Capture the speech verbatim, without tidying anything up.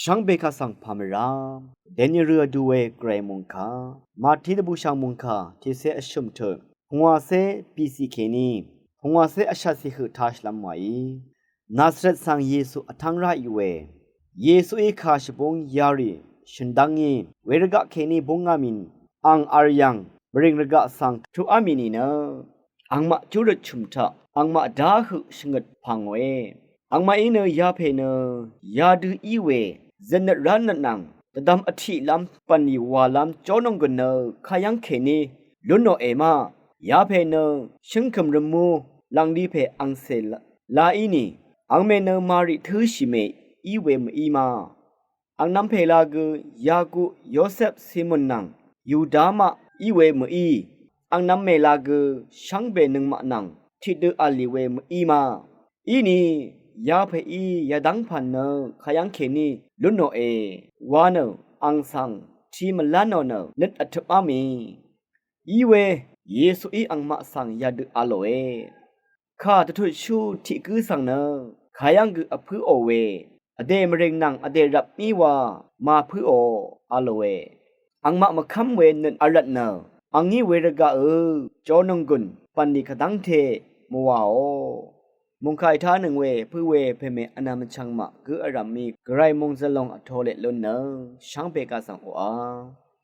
Shvngbe kaq svng pàmvrá dèni rø vdu we gvray mòngkà, Mati dvbùshv̀ng mòngkà tiqcé vshø̀m tø, pungwàcé bìcì kèní pungwàcé vshàcì høq tashìlv́m wàí. Nazaret svng Yesu vtv́ng ráì we. Yesuí kà shvbúng yarì shø̀n dv́ngí, wervgaq kèní búngá mìn, ang v̀r yv̀ng mvrìng rvgaq svng tuqá mì nìnø, angmaq júrøt chø̀m taq angmaq dá høq shvngøt pà ngòe. Angmaqí nø yapè nø yadø í we, zøtnøt ránøt nvng dvdvm vtiqlv́m bv̀nlì wàlv́m jónònggùn nø kayv́ng kèní lúnòe ma. Yapè nø shǿngkø̀m rvmú lv̀ngli pè angcè la íni, angmè nø Mari tǿshìmè í we mø̀í ma. Angnv̄m pèla gø Yakup, Yosep, Simon nvng Yuda maq í we mø̀í. Angnv̄m mèla gø shvngbe nøngmaq nvng tiqdø v̀lì we mø̀í ma. Íni yapèí yadv́ng pv̀n nø kayv́ng kèní lúnòe wa nø ang svng ti mvlá nò nø nøt vtøpá mì. Iwe Yesuí angmaq svng yadø a lòe. Kà dvtutshú tiq gǿ svng nø kayv́ng gø vpǿò we, vdè mvrìng nvng vdè rvp mí wa màpǿò a lòe. Angmaq mvkv́m we nøt vrvtnø, angí we rvgaqø jònònggùn bv̀nlì kvdv́ngte mvwàò. Mòngkà ètánøng we pǿ we pèmè vnvm vchvng maq gǿ vrv̀m mì gvray mòngzvlong vtolet lún nø shvngbe kaq svng oqà.